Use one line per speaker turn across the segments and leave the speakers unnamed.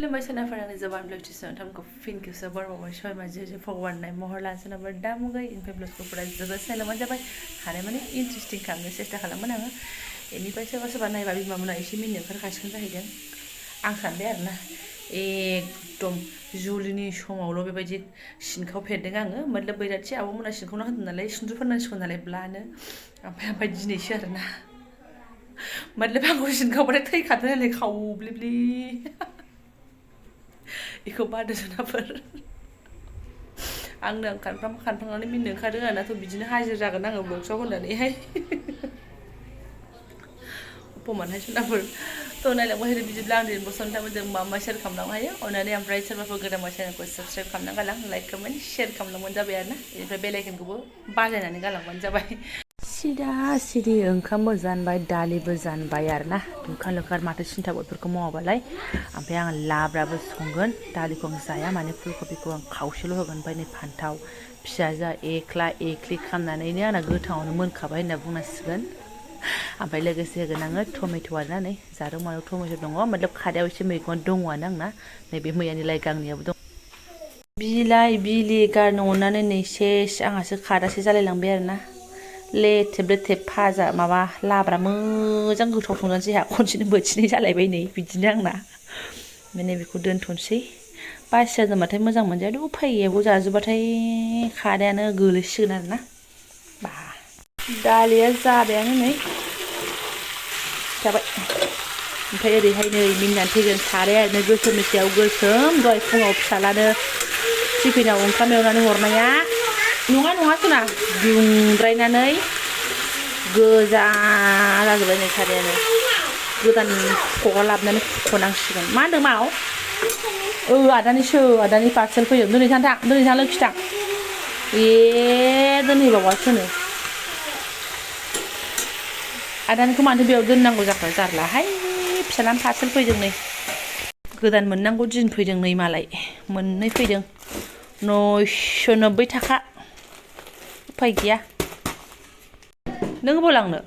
खुलुमबाय सोनाफोरानो जबानब्लग नोंथांमोनखौ फिन खेबसे बरबावबाय सय माजे भगवान महर लानो सोनाबा दा मुगाय इनफाय ब्लगखौ फुरा जोबोद नायलांबानो जाबाय हानाय माने इन्टारेस्टिं खालामनो सेस्था खालामगोन आङो बेनिफ्राय सोरबा सोरबा नायबा बिमामोना एसे मिनिनो ओंखारखासिगोन जाहैदों आं सानबाय आरोना एकदम जुलिनि समावल' बेबायदि सिनखाव फेरदों आङो मतलब बैराथि आब'मोना सिनखावना होदों नालाय सिन्दुर फोननांसिगौ नालाय ब्लानो ओमफ्राय दिनैसो आरोना मतलब आंखौ सिनखावबाथाय थैखादों नालाय खावब्लिब्लि इखौ बादो सोनाफोर आंनो खानफ्रांनानै मिनिनो ओंखारदों आरोनाथ' बिदिनो हाजिर जागोन आङो ब्लग्सआव होननानैहाय अपमानहाय सोनाफोर थ' नायलांबाय थादो बिदिब्ला आं दिनै बसन्थामोनजों मा शेयार खालामलांनो हायो अननानै ओमफ्राय सोरबाफोर गोदान चेनेलखौ साबस्क्राइब खालामना गालां लाइक कमेन्ट शेयार खालामलांबानो जाबाय आरोना बेनिफ्राय बेल आइकनखौबो बाजायनानै गालांबानो जाबाय सिदा सिदि ओंखामबो जानबाय दालिबो जानबाय आरोना दुखा लोखार माथो सिन्था बेफोरखौ मावाबालाय ओमफ्राय आं लाब्राबो संगोन दालिखौ आं जाया माने फुलकबिखौ आं खावसेल' होगोन ओमफ्राय नै फान्थाव फिसाजोआ एक्ला एक्लि खालामनानैनो आंना गोथाङावनो मोनखाबाय होनना बुंनांसिगोन ओमफ्राय लोगोसे होगोन आङो टमेट' आरोना नै जारौ मारौ टमेट' दङ मतलब खादायाव एसे मैगं दङआनो आंना नैबे मैयानि लाइ गांनैयाबो दं बिलाइ बिलि गारनो अननानै नै सेस आंहासो खादासे जालायलांबाय आरोना लेथेब लेथेब फाजा माबा लाब्रा मोजां गोथाव संजानोसै आंहा खनसेनो बोथिनै जालायबाय नै बिदिनो आंना माने बेखौ दोनथ'नोसै बासिया दोनबाथाय मोजां मोनजाया उफाय गैया बेखौ जाजोबबाथाय खादायानो गोलैसिगोन आरोना बा दालिया जाबायानो नै जाबाय ओमफ्राय ओरैहाय नै मिनिनानै फैगोन साराया ओरैनो गोसोमनि सायाव गोसोम दहाय फुङाव फिसालानो टिफिनाव ओंखाम एवनानै हरनाया नङा सना दुंद्रायनानै गोजा जाजोब्बाय नै सारायानो गोदान खगा लाबोनानै फुख'नांसिगोन मा होनदों माव आदानि पार्सेल फैदों दिनै थां लोखिथां दोनहैबावासोनो आदानिखौ मानोथो बेयाव दोननांगौ जाखो जारलाहाय फिसालानि पार्सेल फैदों नै गोदान मोननांगौ दिन फैदों नै मालाय मोननै फैदों 990 थाखा उफाय गैया नों बबाव लांनो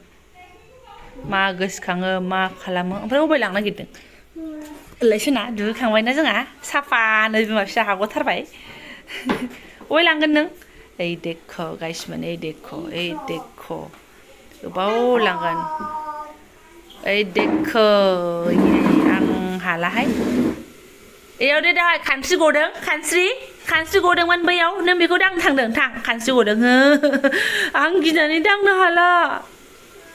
मा गोसोखाङो मा खालामो ओमफ्राय बबाव लांनो नागिरदों लायसोना दुगैखांबायना जोंहा साफानो बिमा फिसा हाग'थारबाय बबाव लांगोन नों ओइ देखो गाइसमोन ओइ देखो गोबाव लांगोन ओइ देखो आं हालाहाय एयाव दे दा खानस्रि गदोंमोन बैयाव नों बेखौ दांनो थांदों थां खानस्रि गदों आं गिनानै दांनो हाला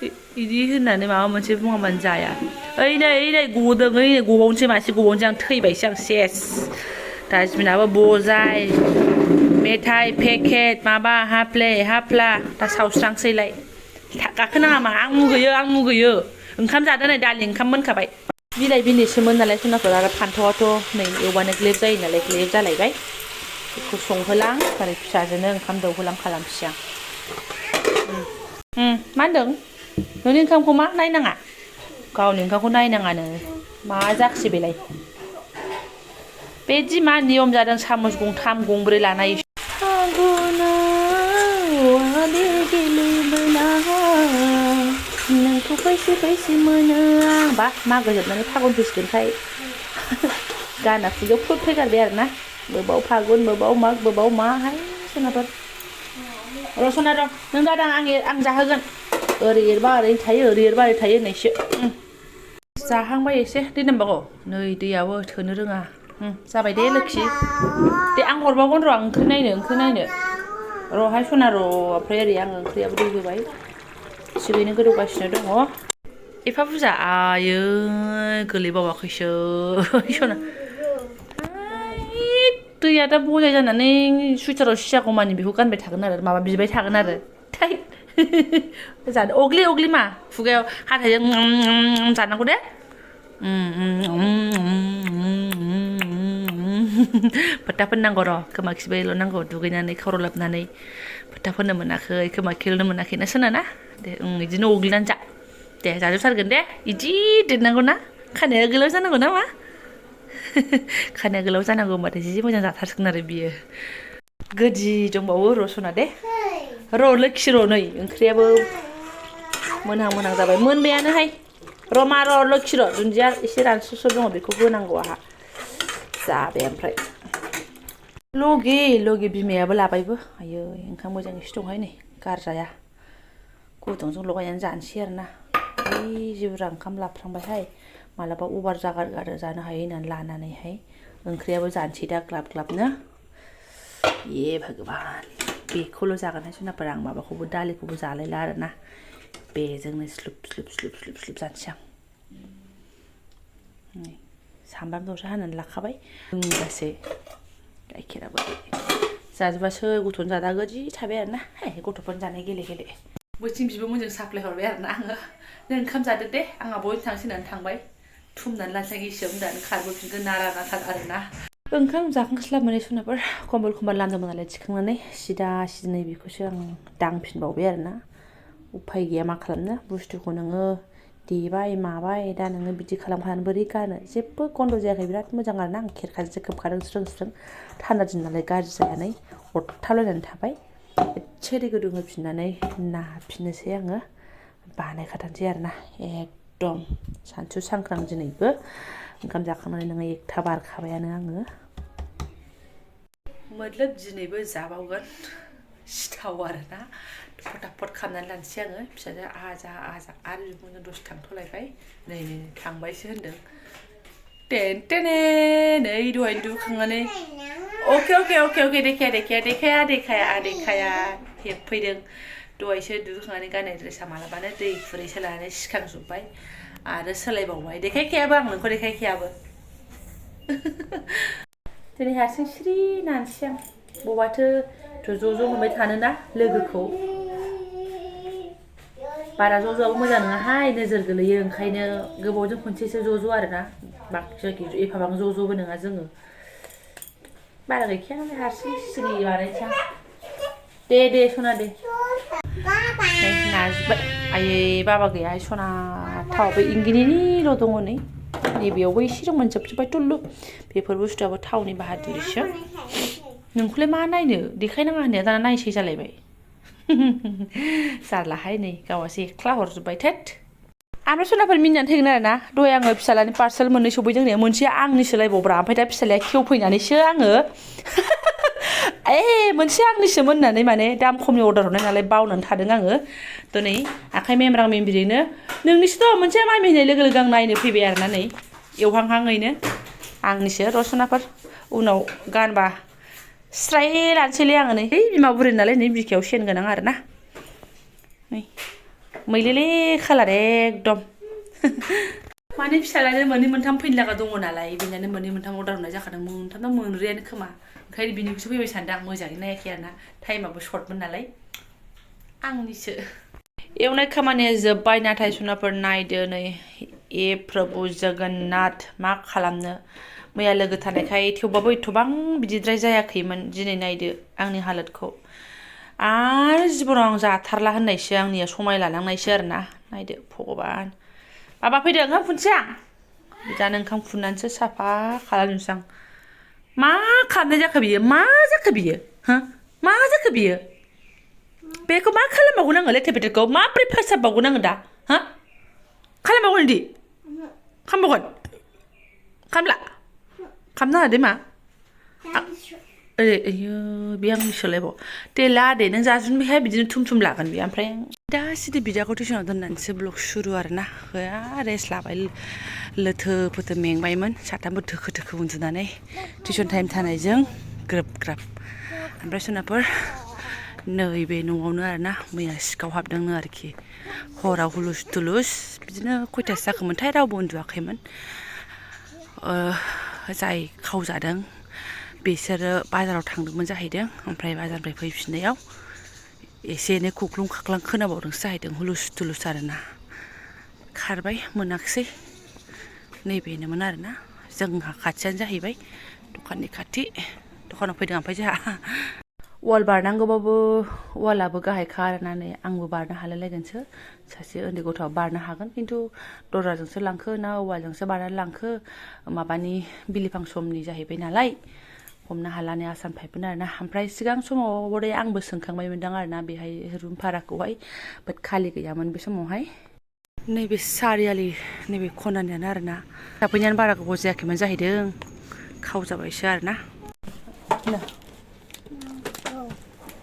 बिदि होननानै माबा मोनसे बुङाबानो जाया ओइ नै गदों ओइ गबावनोसै आं थैबायसो आं सेस डास्टबिनाबो बजाय मेथाइ पेकेट माबा हाफ्ला दा सावस्रांसैलाय गाखोनाङा मा आं मुगैयो ओंखाम जादो नै दालि ओंखाम मोनखाबाय बिलाइ बिनिसोमोन नालाय सनाफोर आरो फान्थावाथ' नै एवबानो ग्लेब जायो नालाय ग्लेब जालायबाय बेखौ संहोलां ओरै फिसाजोनो ओंखाम दौहोलां खालामसै आं मा होनदों नोंनि ओंखामखौ मा नायनाङा गावनि ओंखामखौ नायनाङानो मा जाखोसै बेलाय बेदि मा नियम जादों सामस गंथाम गंब्रै लानाय नोंखौ फैसे मोनो आं बा मागो जोबनानै फागुन फैसिगोनखाय गाना फुजों फुट फैगारबाय आरोना बबाव फागुन बबाव माग बबाव माहाय सोनाफोर रसना र' नों दादां आं जाहोगोन ओरै एरबा ओरै थायो होननायसो जाहांबाय एसे दै नांबावगौ नै दैयाबो थोनो रोङा जाबाय दे लोखि दे आं हरबावगोन र' आं ओंख्रि नायनो र'हाय सना र' ओमफ्राय ओरै आङो ओंख्रियाबो दै होबाय थिगैनो गोदौगासिनो दङ एफा बुरजा आयै गोलैबावाखैसो सना दैया दा बजाय जानानै सुइटाराव सियागौ मानि बेखौ गानबाय थागोन आरो माबा बिबाय थागोन आरो थै जानो अग्लि मा खुगायाव हाथायजों जानांगौ दे फोथा फोननांगौ र' खोमा खिबायल' नांगौ दुगैनानै खावरलाबनानै फोथा फोननो मोनाखै खोमा खिलनो मोनाखै ना सोना दे बिदिनो अग्लिनानै जा दे जाजोबथारगोन दे बिदि देरनांगौ ना खानाया गोलाव जानांगौ ना मा खानाया गोलाव जानांगौ होनबाथाय जि मोजां जाथारसिगोन आरो बियो गोदि दंबावो रसना दे र' लोखि र' नै ओंख्रियाबो मोनहां जाबाय मोनबायानोहाय र' लोखि र' दुन्दिया एसे रानस्रोस्रो दङ बेखौ होनांगौ आहा जाबाय ओमफ्राय लगे बिमायाबो लाबायबो आयै ओंखाम मोजाङैसो दंहाय नै गारजाया गुदुंजों लगायनानै जानोसै आरोना ओइ जिबुरा ओंखाम लाफ्रांबायहाय मालाबा अभार जागारगारो जानो हायो होननानै लानानैहाय ओंख्रियाबो जानोसै दा ग्लाब ग्लाबनो ये भगवान बेखौल' जागोनहाय सनाफोर आं माबाखौबो दालिखौबो जालायला आरोना बेजोंनो स्लुब जानोसै आं सामब्राम दौसा हानानै लाखाबाय लोंगासे गाइखेराबो जाजोबासो गथ'नो जादा गोदि थाबाय आरोना गथ'फोरनि जानाय गेले बयथिं बिब'मोनजों साप्लाय हरबाय आरोना आङो नों ओंखाम जादो दे आंहा बयबो थांसै होननानै थांबाय थुमनानै लानोसै गिसियाव होननानै खारबोफिनगोन नारा नाथार आरोना ओंखाम जाखांस्लाब मोनै सनाफोर कम्बल लामदोंमोन नालाय थिखांनानै सिदा सिदनै बेखौसो आं दांफिनबावबाय आरोना उफाय गैया मा खालामनो बुस्थुखौ नोङो देबाय माबाय दा नोङो बिदि खालामखानानै बोरै गानो जेबो गन्द जायाखै बिराद मोजां आरोना आं खेरखाजों खोबखादों स्रों थान्दा दिन नालाय गाज्रि जानानै अरथाबलायनानै थाबाय एसे दै गुदुं होफिननानै नाफिननोसै आङो बानायखाथारनोसै आरोना एकदम सानसु सांख्रां दिनैबो ओंखाम जाखांनानै नोङो 1ता बारखाबायानो आङो मोदलोब दिनैबो जाबावगोन सिथाव आरोना फटाफट खालामनानै लानोसै आङो फिसाजो आजा आरो बिब'जों दसे थांथ'लायबाय नै थांबायसो होनदों टेने नै दहायनो दुखांनानै अके देखाया हेबफैदों दहायसो दुखांनानै गाननाय ड्रेसा मालाबानो दै खुरैसो लानानै सिखांजोब्बाय आरो सोलायबावबाय देखायखायाबो आं नोंखौ देखायखायाबो दिनै हारसिं सिरि नानसै आं बबावबाथो ज' मोनबाय थानोना लोगोखौ बारा ज'आबो मोजां नङाहाय नोजोर गोलैयो ओंखायनो गोबावजों खनसेसो ज' आरोना बाखि एफाबां ज'बो नङा जोङो बारा गैखाया हारसिं सिरि बानायनोसै आं दे सना दे नाजुबाय आयै बाबा गैया सना थाव बे इंगिनिनिल' दङ नै नैबेयावबो एसे दंमोन जोबजोब्बाय टुल्लु बेफोर बुस्थुआबो थावनि बाहादुरिसो नोंखौलाय मा नायनो देखायनाङा होननाया दाना नायसै जालायबाय जारलाहाय नै गावासो एक्ला हरजोब्बाय थोद ओमफ्राय सनाफोर मिनिनानै थैगोन आरोना दहाय आङो फिसालानि पार्सेल मोननै सफैदों होननाया मोनसे आंनिसोलायबावब्रा ओमफ्राय दा फिसालाया खेवफैनानैसो आङो मोनसे आंनिसोमोन होननानै माने दाम खमनि अर्डार हरनाय नालाय बावनानै थादों आङो दिनै आखाइ मेमब्रां मेमब्रिनो नोंनिसोथ' मोनसे मामि होननाय लोगो आं नायनो फैबाय आरोना नै एवहांहाङैनो आंनिसो रसनाफोर उनाव गानबा स्राय लानोसैलै आङो नै बिमा बुरि नालाय नै बिखायाव सेन गोनां आरोना नै मैलेले खालार एकदम माने फिसालानो मोननै मोनथाम फैनो लागा दङ नालाय बेनिनो मोननै मोनथाम अर्डार हरनाय जाखादों मोनथामना मोनब्रैयानो खोमा ओंखायनो बिनिखौसो फैबाय सानदों आं मोजाङै नायाखै आरोना टाइमाबो सर्टमोन नालाय आंनिसो एवनाय खामानिया जोब्बाय नाथाय सनाफोर नायदो नै प्रभु जगन्नाथ मा खालामनो मैया लोगो थानायखाय थेवबाबो एथबां बिदिद्राय जायाखैमोन दिनै नायदो आंनि हालोदखौ आरो जिबनाव आं जाथारला होननायसो आंनिया समाय लानांनायसो आरोना नायदो भगबान माबा फैदों ओंखाम खुनसै आं बिदानो ओंखाम खुननानैसो साफा खालामनोसै आं मा खालामनाय जाखो बियो मा जाखो बियो मा जाखो बियो बेखौ मा खालामबावगोन आङो लेथेर फेथेरखौ माब्रै फोसाबबावगोन आङो दा खालामबावगोन इदि खालामबावगोन खामला खामनाङा दे मा आयो बे आंनि सोलायबाव दे ला दे नों जाजुनबायहाय बिदिनो थुम लागोन बे ओमफ्राय दा सिदि बिदाखौ टिउसनाव दोननानैसो ब्लग सुरु आरोना रेस्ट लाबाय लोथो फोथो मेंबायमोन साथामबो दोखो उन्दुनानै टिउसन टाइम थानायजों ग्रोब ग्राब ओमफ्राय सनाफोर नैबे न'आवनो आरोना मैया सिखाव हाबदोंनो आरोखि हराव हुलुस थुलुस बिदिनो खयथासो जाखोमोनथाय रावबो उन्दुवाखैमोन जाय खावजादों बिसोरो बाजाराव थांदोंमोन जाहैदों ओमफ्राय बाजारनिफ्राय फैफिननायाव एसे एनै खुख्लुं खाख्लां खोनाबावदोंसो जाहैदों हुलुस थुलुस आरोना खारबाय मोनाखिसै नैबेनोमोन आरोना जोंहा खाथियानो जाहैबाय दखाननि खाथि दखानाव फैदों ओमफ्राय जोंहा वाल बारनांगौबाबो वालाबो गाहायखा आरोना नै आंबो बारनो हालायलायगोनसो सासे उन्दै गथ'आ बारनो हागोन खिन्थु दरजाजोंसो लांखो ना औवाजोंसो बारनानै लांखो माबानि बिलिफां समनि जाहैबाय नालाय हमनो हालानि आसान फाइपमोन आरोना ओमफ्राय सिगां समाव बरै आंबो सोंखांबाय मोनदां आरोना बेहाय रुम भाराखौहाय बाट खालि गैयामोन बे समावहाय नैबे सारियालि नैबे खनानियानो आरोना थाफैनायानो बारा गोबाव जायाखैमोन जाहैदों खावजाबायसो आरोना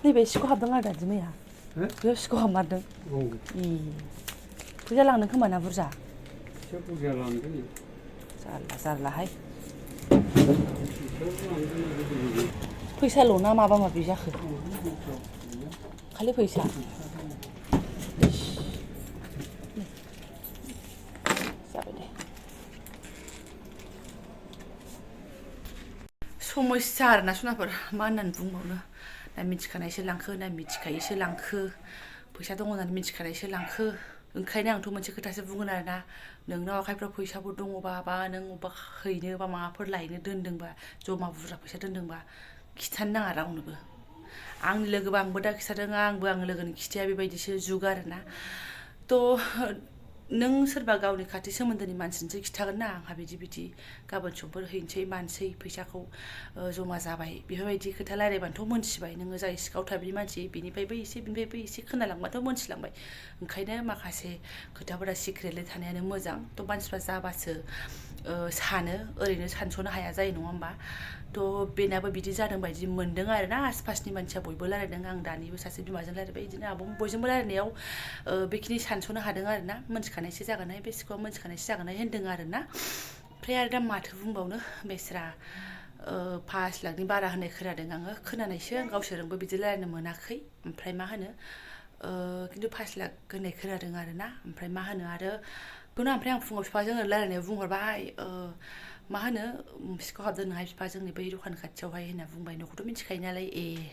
नैबे सिखौ हाबदों आरो दादि मैया बेयाव सिखौ हाबमारदों फैसा लांदों खोमा ना बुरजा जारलाहाय फैसाल' ना माबा माबि जाखो खालि फैसा जाबाय दे समस्या आरोना सनाफोर मा होननानै बुंबावनो ना मिथिखानायसो लांखो ना मिथिखायैसो लांखो फैसा दङ होननानै मिथिखानायसो लांखो ओंखायनो आंथ' मोनसे खोथासो बुंगोन आरोना नोंनाव आखाइफ्राव फैसाफोर दङबा बा नों अबेबा हैनो बा माबाफोर लायनो दोनदोंबा जमा बुरजा फैसा दोनदोंबा खिथानो नाङा रावनोबो आंनि लोगोबा आंबो दा खिथादों आंबो आंनि लोगोनि खिथाया बेबायदिसो जुग आरोना थ' नों सोरबा गावनि खाथि सोमोन्दोनि मानसिनोसो खिथागोन ना आंहा बिदि गाबोन समफोर हैनोसै मानसै फैसाखौ जमा जाबाय बेफोरबायदि खोथा रायलायबानोथ' मोनथिबाय नोङो जाय सिखावथाबि मानसि बिनिफ्रायबो एसे खोनालांबाथ' मोनथिलांबाय ओंखायनो माखासे खोथाफोरा सिक्रेटलि थानायानो मोजां थ' मानसिफ्रा जाबासो सानो ओरैनो सानस'नो हाया जायो नङा होमबा थ' बेनाबो बिदि जादों बायदि मोनदों आरोना आसपासनि मानसिया बयबो रायलायदों आं दानिबो सासे बिमाजों रायलायबाय बिदिनो आब' बयजोंबो रायलायनायाव बेखिनि सानस'नो हादों आरोना मोनथिखानायसो जागोनहाय बे सिखावा मोनथिखानायसो जागोनहाय होनदों आरोना ओमफ्राय आरो दा माथो बुंबावनो बेस्रा 5 लाखनि बारा होननाय खोनादों आङो खोनानायसो गावसोरजोंबो बिदि रायलायनो मोनाखै ओमफ्राय मा होनो खिन्थु 5 लाख होननाय खोनादों आरोना ओमफ्राय मा होनो आरो बेखौनो ओमफ्राय आं फुङाव बिफाजों रायलायनायाव बुंहरबाय मा होनो सिखाव हाबदों नोंहाय बिफा जोंनि बै दखान खाथियावहाय होनना बुंबाय न'खौथ' मिथिखायो नालाय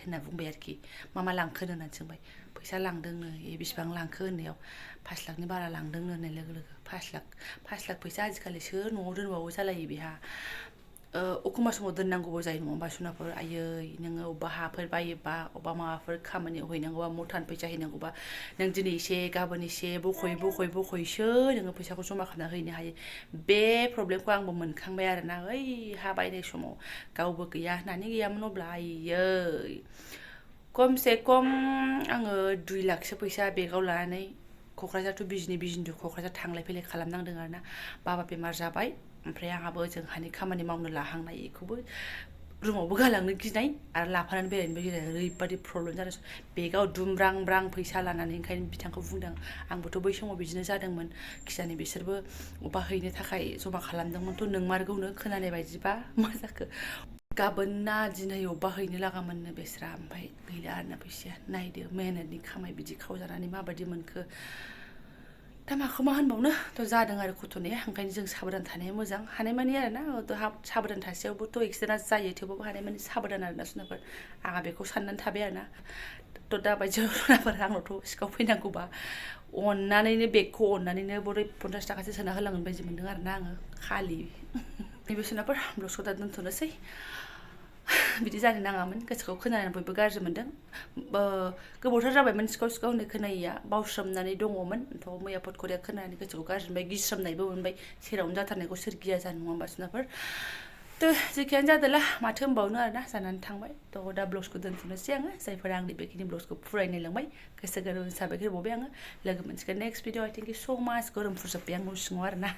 होनना बुंबाय आरोखि मा लांखोनो होननानै सोंबाय फैसा लांदोंनो बेसेबां लांखो होननायाव 5 लाखनि बारा लांदोंनो होननाय लोगो लोगो 5 लाख फैसा आजिखालि सोर न'आव दोनबावो जालायो बेहा एखमबा समाव दोननांगौबो जायो नङा होमबा सनाफोर आयै नोङो अबेबा हाफोर बायोबा अबेबा माबाफोर खामानियाव हैनांगौबा मथान फैसा हैनांगौबा नों दिनै एसे गाबोन एसे बख'यैसो नोङो फैसाखौ जमा खालामना हैनो हायो बे प्रब्लेमखौ आंबो मोनखांबाय आरोना हा बायनाय समाव गावबो गैया होननानै गैयामोन अब्ला आयै खमसे खम आङो 2 लाखसो फैसा बेगाव लानानै क'क्राझार टु बिजनि टु क'क्राझार थांलाय फैलाय खालामनांदों आरोना बाबा बेमार जाबाय ओमफ्राय आंहाबो जोंहानि खामानि मावनो लाहांनाय बेखौबो रुमावबो गालांनो गिनाय आरो लाफानानै बेरायनोबो गिनाय ओरैबादि प्रब्लेम जादों बेगाव दुमब्रां फैसा लानानै ओंखायनो बिथांखौ बुंदों आंबोथ' बै समाव बिदिनो जादोंमोन खिजानि बिसोरबो अबेबा हैनो थाखाय जमा खालामदोंमोनथ' नोंमारगौनो खोनानाय बायदिबा मा जाखो गाबोन ना दिनै अबेबा हैनो लागामोननो बेस्रा ओमफ्राय गैला आरोना फैसाया नायदो मेहनतनि खामाय बिदि खावजानानै माबायदि मोनखो दा माखौ मा होनबावनो थ' जादों आरो घटनाया ओंखायनो जों साबधान थानाया मोजां हानायमानि आरोना साबधान थासेयावबोथ' एक्सिडेन्टआ जायो थेवबाबो हानायमानि साबधान आरोना सनाफोर आंहा बेखौ साननानै थाबाय आरोना थ' दा बायदियाव सनाफोर आंनावथ' सिखाव फैनांगौबा अननानैनो बेगखौ अननानैनो 50 थाखासो सोना होलांगोन बायदि मोनदों आरोना आङो खालि नैबे सनाफोर ब्लगखौ दा दोनथ'नोसै बिदि जानो नाङामोन गोसोखौ खोनानानै बयबो गाज्रि मोनदों गोबावथार जाबायमोन सिखाव होननाय खोनायैया बावस्रोमनानै दङमोन थ' मैया फटकरिया खोनानानै गोसोखौ गाज्रि मोनबाय गिस्रोमनायबो मोनबाय सेरावनो जाथारनायखौ सोर गिया जानो नङा होमबा सनाफोर थ' जेखियानो जादोला माथो होनबावनो आरोना जानानै थांबाय थ' दा ब्लगखौ दोनथ'नोसै आङो जायफोरा आंनि बेखिनि ब्लगखौ फरायनाय लांबाय गोसो गोरबोनि साबायखर बावबाय आङो लोगो मोनसिगोन नेक्स्ट भिडिअ' थेंक इउ स' माच गरम फुरजोब्बाय आं न' सिङाव आरोना